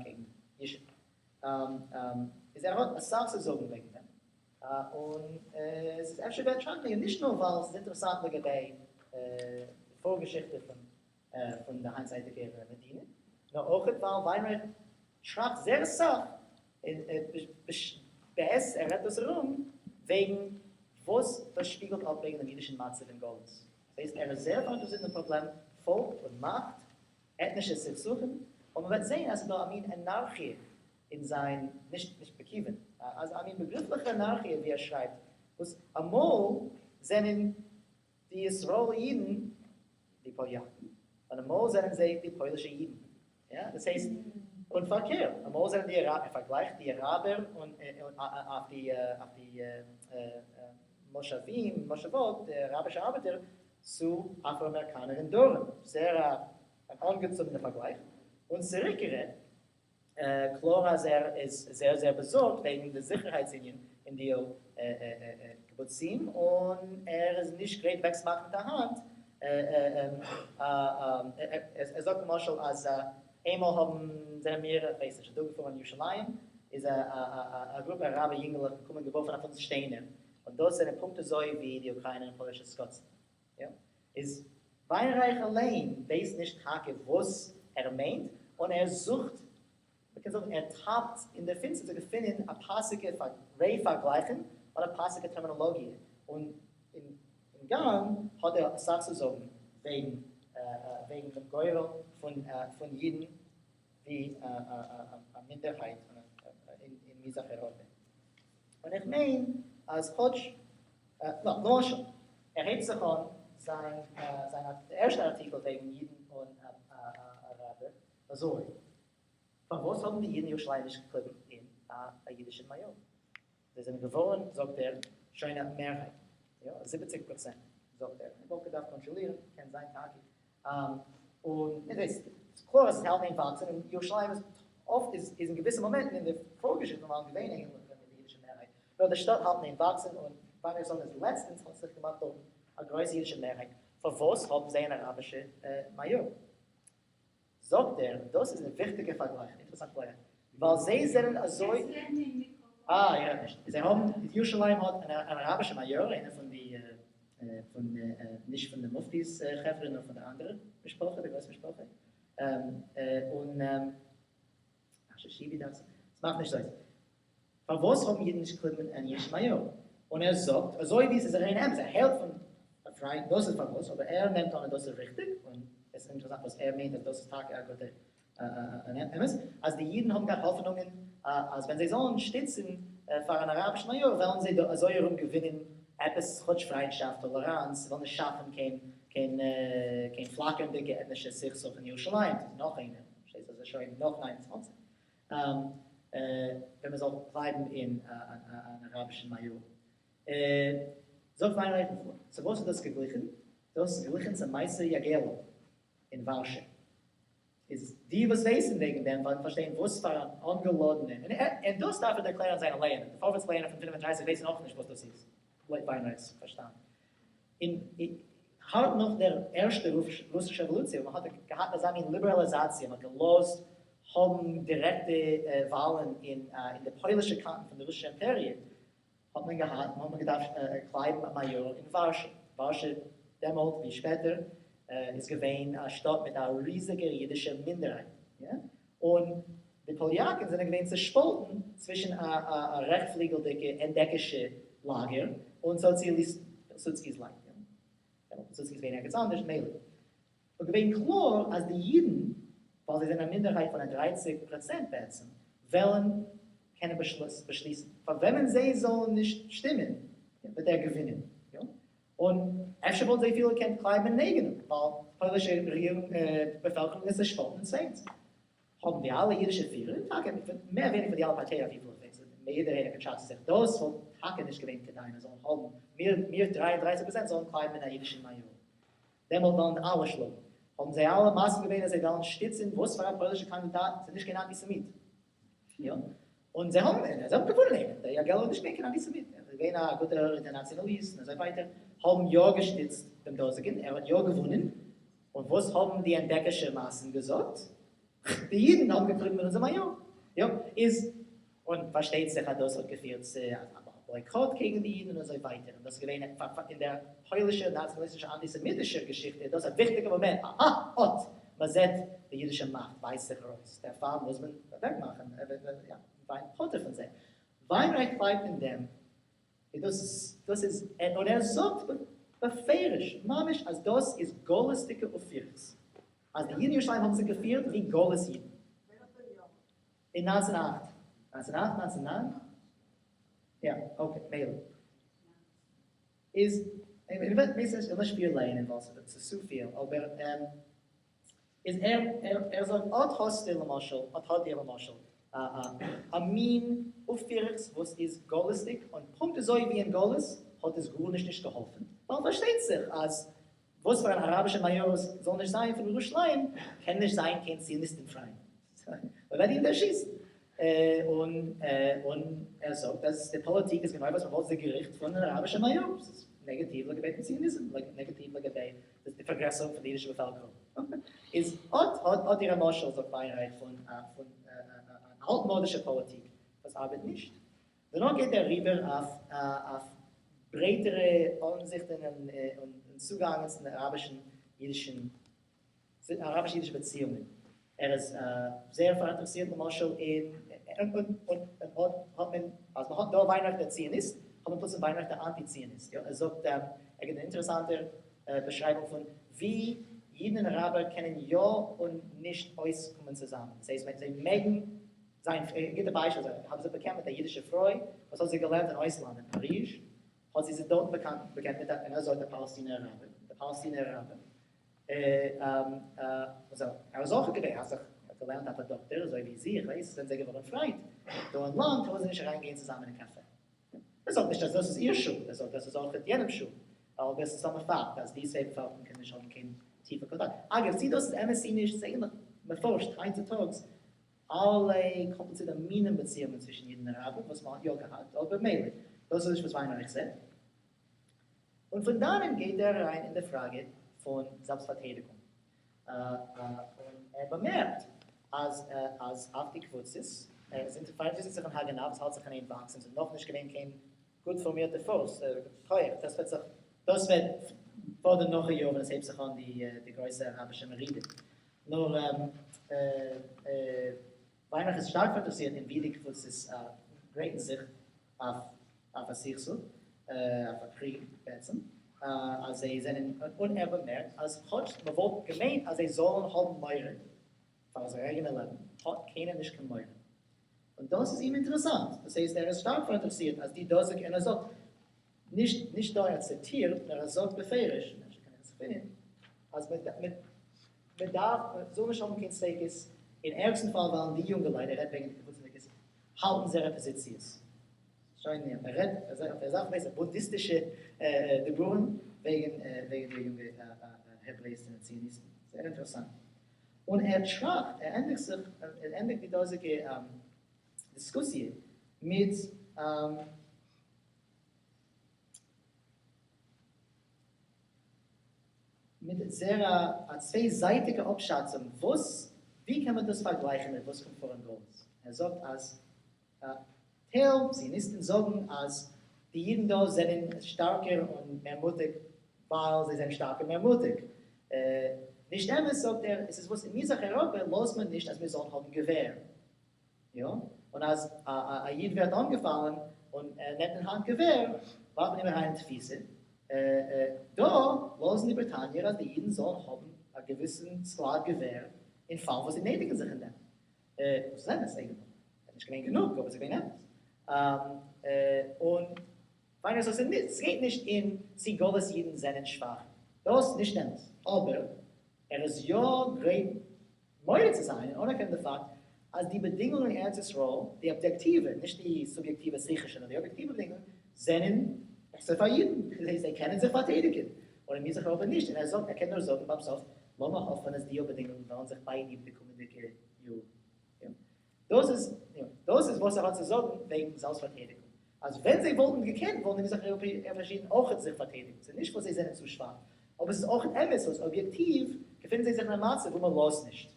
קעגן ישוב. איז ער האט אסאך צו זאגן וועגן דעם, און עס איז אפשר ווערט טראכטן, נישט נאר ווייל עס איז אינטערעסאנט לגבי די פארגעשיכטע פון די היינטצייטיגע מדינה, נאר אויך ווייל וויינרייך טראכט זייער אסאך בעת ער רעדט דאס ארום וועגן וואס דאס שפיגלט אפ וועגן דעם אידישן מצב אין גלות. דאס הייסט ער איז זייער פאראינטערעסירט אין דעם פראבלעם פאלק און מאכט, עטנישע סכסוכים, און מ'וועט זעהן אז ס'איז דא א מין אנארכיע אין זיין, נישט נישט בכיוון, אזא מין באגריפליכע אנארכיע ווי ער שרייבט, וואס אמאל זענען די ישראל אידן די פאליאקן, און אמאל זענען זיי די פוילישע אידן, יא, דאס הייסט, און פארקערט, אמאל זענען די אראבער, ער פארגלייכט די אראבער און אויף די אויף די מושבים, מושבות, די אראבישע ארבעטער, צו אפרא-אמעריקאנער אין דרום, זייער אן אנגעצויגענע פארגלייך, און צוריק גערעדט, קלאר אז ער איז זייער זייער באזארגט וועגן די זיכערהייטס ענין אין די קיבוצים, און ער איז נישט גרייט אוועקצומאכן מיט א האנט, ער זאגט למשל אז איינמאל האבן זענען מיר, איך ווייס נישט, אדורכגעפארן אין ירושלים, איז א גרופע אראבער יונגעלעך געקומען געווארפן אויף אונז שטיינער, און דאס זענען פונקט אזוי ווי די אוקריינער און פוילישע שקצים. יא, איז וויינרייך אליין ווייסט נישט טאקע וואס ער מיינט, און ער זוכט, מ'קען זאגן ער טאפט אין דער פינסטער צו געפינען א פאסיגע ריי פארגלייכן אדער פאסיגע טערמינאלאגיע, און אין גאנג האט ער אסאך צו זאגן וועגן וועגן דעם גורל פון פון אידן ווי א מינדערהייט אין מזרח אייראפע. און איך מיין אז כאטש, למשל, ער הייבט זיך אן זיין זיין ערשטע ארטיקל וועגן אידן און אראבער אזוי, פארוואס האבן די אידן ירושלים נישט געקליבן אין א אידישן מאיאר? זיי זענען געווארן, זאגט ער, שוין א מערהייט, יא, 70%, זאגט ער, איך וואלט געדארפט קאנטראלירן, קען זיין טאקע, און עס איז קלאר אז עס האלט אין וואקסן, און ירושלים איז אפט איז אין געוויסע מאמענטן אין די פארגעשריטענע וואלן געווען ענליך מיט די אידישע מערהייט, נאר די שטאט האלט אין וואקסן, און ווען זאגן אז לעצטענס האט זיך געמאכט דארטן א גרויסע אידישע מערהייט, פארוואס האבן זיי אן אראבישע מעיאר? זאגט ער, און דאס איז א וויכטיגע פארגלייך, אינטערעסאנט פארגלייך, ווייל זיי זענען אזוי. אה, איר רעדט נישט. זיי האבן, ירושלים האט אן אראבישע מעיאר, איינער פון די, פון, נישט פון די מופטי'ס חברה, נאר פון די אנדערע משפחה, די גרויסע משפחה, און, אשר שיבי דאכט זיך, ס'מאכט נישט אויס. פארוואס האבן אידן נישט געקליבן אן אידישן מעיאר? און ער זאגט, אזוי ווי עס איז ריין אמת, ער הערט פון פריינט דאס איז פארוואס, אבער ער נעמט אן אז דאס איז ריכטיג, און עס איז אינטערעסאנט וואס ער מיינט אז דאס איז טאקע א גוטע אמת, אז די אידן האבן געהאט האפענונגען אז ווען זיי זאלן שטיצן פאר אן אראבישן מעיאר וועלן זיי אזוי ארום געווינען עפעס כאטש פריינטשאפט, טאלעראנץ, זיי וועלן נישט שאפן קיין קיין פלאקערנדיגע עטנישע סכסוך אין ירושלים, ס'איז נאך איינער, פארשטייסט אז עס איז שוין נאך 29. ווען מען זאל בלייבן אין אן אראבישן מעיאר. זאגט וויינרייך, צו וואס איז דאס געגליכן? דאס איז געגליכן צום מעשה יאגעלא אין ווארשע. איז די וואס ווייסן וועגן דעם וועלן פארשטיין וואס פאר אן אנגעלאדענע, און דאס דארף ער ערקלערן זיינע לייענער, די פארווערטס לייענער פון 35 ווייסן אויך נישט וואס דאס איז, לויט וויינרייך'ס פארשטאנד. און הארט נאך דער ערשטער רוסישער רעוואלוציע, ווען מען האט געהאט אזא מין ליבעראליזאציע, מען האט געלאזט האבן דירעקטע וואלן אין די פוילישע קאנטן פון די רוסישע אימפעריע, האט מען געהאט, האט מען געדארפט קלייבן א מעיאר אין ווארשע. ווארשע דעמאלט ווי שפעטער איז געווען א שטאט מיט א ריזיגער אידישער מינדערהייט, און די פאליאקן זענען געווען צעשפאלטן צווישן א רעכטפליגלדיגע ענדעקישע לאגער און סאציאליסטן, פילסודסקי'ס לייט, דעמאלט פילסודסקי איז געווען ערגעץ אנדערש, מילא. און געווען קלאר אז די אידן, ווייל זיי זענען א מינדערהייט פון א 30% בעצם, וועלן קענען באשליסן פאר וועמען זיי זאלן נישט שטימען, וועט ער געווינען. און אפשר וואלטן זיי אפילו געקענט קלייבן אן אייגענעם, ווייל פוילישע רעגירונג באפעלקערונג איז צעשפאלטן אין צוויי. האבן די אלע אידישע פירער, טאקע מער ווייניגער פון די אלע פארטייען אויף וויפיל איך ווייס, יעדער איינער קען שאצן זיך, דאס וואלט טאקע נישט געווען כדאי מיר זאלן האבן, מיר 33% זאלן קלייבן אין א אידישן מעיאר. דעמאלט וועלן אלע שלאגן. האבן זיי אלע מסכים געווען אז זיי וועלן שטיצן וואס פאר א פוילישע קאנדידאט ס'איז נישט קיין אנטיסעמיט. יא. און זיי האבן און זיי האבן געוואונען איינעם. דער יאגעלא איז נישט געווען קיין אנטיסעמיט. ער איז געווען א גוטער אינטערנאציאנאליסט און אזוי ווייטער. האבן יא געשטיצט דעם דאזיגן. ער האט יא געוואונען. און וואס האבן די ענדעקישע מאסן געזאגט? די אידן האבן געטריבן מיט אונזער מאיאר. יא, איז, און פארשטייט זיך אז דאס האט געפירט צו א בויקאט קעגן די אידן און אזוי ווייטער, און דאס איז געווען אין דער פוילישער נאציאנאליסטישער אנטיסעמיטישער געשיכטע איז דאס א וויכטיגער מאמענט, אהא, אט, מען זעט די אידישע מאכט ווייזט זיך ארויס, דערפאר מוז מען אוועקמאכן, יא, ווערן פטור פון זיי. וויינרייך גלייבט אין דעם, און דאס איז, דאס איז, און ער זאגט בפירוש, ממש אז דאס איז גלות'דיגע אויפפירעכץ, אז די אידן אין ירושלים האבן זיך געפירט ווי גלות אידן. אין 1908. 1908? 1909? יא, okay, מילא. איז, איך וויל נישט פיל לייענען ווייל ס'איז צופיל, אבער איז ער ער זאגט אט האסטו למשל, אט האט איר למשל א מין אויפפירעכץ וואס איז גלות'דיג, און פונקט אזוי ווי אין גלות האט עס גארנישט נישט געהאלפן, ווייל פארשטייט זיך אז וואס פאר אן אראבישע מאיאר עס זאל נישט זיין פון ירושלים קען נישט זיין קיין ציוניסטן פריינד, מען וועט אים דערשיסן. און און ער זאגט אז די פאליטיק איז גענוי וואס מען וואלט זיך געריכט פון אן אראבישע מאיאר, ס'איז נעגאטיוו לגבי דעם ציוניזם, נעגאטיוו לגבי די פארגרעסערונג פון די אידישע באפעלקערונג. איז אט האט אט איר א משל זאגט וויינרייך פון פון אן אלטמאדישע פאליטיק וואס ארבעט נישט. דערנאך גייט ער אריבער אויף אויף ברייטערע אנזיכטען און צוגאנגען צום אראבישן אידישן אראביש-אידישע באציאונגען. ער איז זייער פאראינטערעסירט למשל אין און און און האט מען אז מען האט דא וויינרייך דער ציוניסט האט מען פלוצים וויינרייך דער אנטי ציוניסט יא ער זאגט ער גיבט אן אינטערעסאנטער באשרייבונג פון ווי אידן און אראבער קענען יא און נישט אויסקומען צוזאמען דאס הייסט זיי מעגן זיין א גוטע ביישפיל זיי האבן זיך באקענט מיט א אידישע פרוי וואס האט זיך געלערנט אין אויסלאנד אין פאריזש האט זי זיך דארטן באקאנט באקענט מיט א און ער זאגט א פאלעסטינער אראבער מיט א פאלעסטינער אראבער ער איז אויך געווען, האט זיך געלערנט אויף א דאקטער אזוי ווי זי, איך ווייס, זענען זיי געווארן פריינט, דא אין לאנד טארן זיי נישט אריין גיין צוזאמען אין קאפע. ער זאגט נישט אז דאס איז איר שולד, ער זאגט דאס איז אויך יענעמ'ס שולד, אבער עס איז סתם א פאקט אז די צוויי באפעלקערונג קענען נישט האבן קיין טיפע קאנטאקט. אגב, צי דאס איז אמת צי נישט, איז אייגנטליך מ'פארשט היינט צוטאגס אלע קאמפליצירטע מינים באציאונגען צווישן אידן און אראבער וואס מ'האט יא געהאט, אבער מילא, דאס איז נישט וואס וויינרייך זעט. און פון דאנען גייט ער אריין אין די פראגע פון זעלבסטפארטיידיגונג, און ער באמערקט אז אז אויף די קבוצות, זינט פאראינטערעסירט זיך אין הגנה וואס האלט זיך אין איין וואקסן, ס'איז נאכנישט געווען קיין גוט פארמירטע force, כח, דאס וועט זיך דאס וועט פאדערן נאך א יאר ווען עס הייבט זיך אן די גרויסע אראבישע מרידה. נאר וויינרייך איז שטארק פאראינטערעסירט אין ווי די קבוצות גרייטן זיך אויף אויף א סכסוך, אויף א קריג בעצם, אז זיי זענען, און ער באמערקט אז כאטש מען וואלט געמיינט אז זיי זאלן האבן מורא פאר זייער אייגענע לעבן, האט קיינער נישט קיין מורא. און דאס איז אים אינטערעסאנט, דאס הייסט ער איז שטארק פאראינטערעסירט אז די דאזיגע, און ער זאגט, נישט נישט דא ער ציטירט, נאר ער זאגט בפירוש, און אפשר קען איך עס געפינען, אז מען מען דארף, מען זאל נישט האבן קיין ספיקות, אין ערגסטן פאל וועלן די יונגעלייט, ער רעדט וועגן די קיבוצניקעס, האלטן זייערע פאזיציעס. שוין יא, ער רעדט, ער זאגט, ער זאגט בעצם בונדיסטישע דיבורים וועגן וועגן די יונגע העברעאיסטן און ציוניסטן. זייער אינטערעסאנט. און ער טראכט, ער ענדיגט זיך, ער ענדיגט די דאזיגע דיסקוסיע מיט מיט זייער א צוויי-זייטיגע אפשאצונג וואס, ווי קען מען דאס פארגלייכן מיט וואס קומט פאר אין גלות. ער זאגט אז טייל ציוניסטן זאגן אז די אידן דא זענען שטארקער און מער מוטיג ווייל זיי זענען שטארק און מער מוטיג. נישט אמת זאגט ער, עס איז וואס אין מזרח אייראפע לאזט מען נישט אז מיר זאלן האבן געווער. יא, און אז א איד ווערט אנגעפאלן און ער נעמט אין האנט געווער ווארפט מען אים אריין אין תפיסה. דא לאזן די בריטאניער אז די אידן זאלן האבן א געוויסן סקלאד געווער אין פאל וואס זיי נעטיגן זיך אין דעם. וואס איז אמת אייגנטליך. נישט געווען גענוג אבער ס'איז געווען אמת. און פיין אז ס'גייט נישט אין צי גלות אידן זענען שוואך. דאס נישט אמת. אבער ער איז יא גרייט מודה צו זיין און אנערקענען די פאקט אז די באדינגונגען אין ארץ ישראל, די אביעקטיווע, נישט די סוביעקטיווע פסיכישע, נאר די אביעקטיווע באדינגונגען, זענען בעסער פאר אידן, זיי קענען זיך פארטיידיגן, און אין מזרח אייראפע נישט, און ער זאגט, ער קען נאר זאגן ביים סוף, לאמיר האפן אז די באדינגונגען וועלן זיך בייטן איבער די קומענדיגע יארן. דאס איז, דאס איז וואס ער האט צו זאגן וועגן זעלבסטפארטיידיגונג, אז ווען זיי וואלטן געקענט וואלטן די מזרח אייראפעאישע אידן אויכעט זיך פארטיידיגט, ס'איז נישט וואס זיי זענען צו שוואך, אבער ס'איז אויכעט אמת אז אביעקטיוו געפינען זיי זיך אין א מצב וואו מ'לאזט נישט.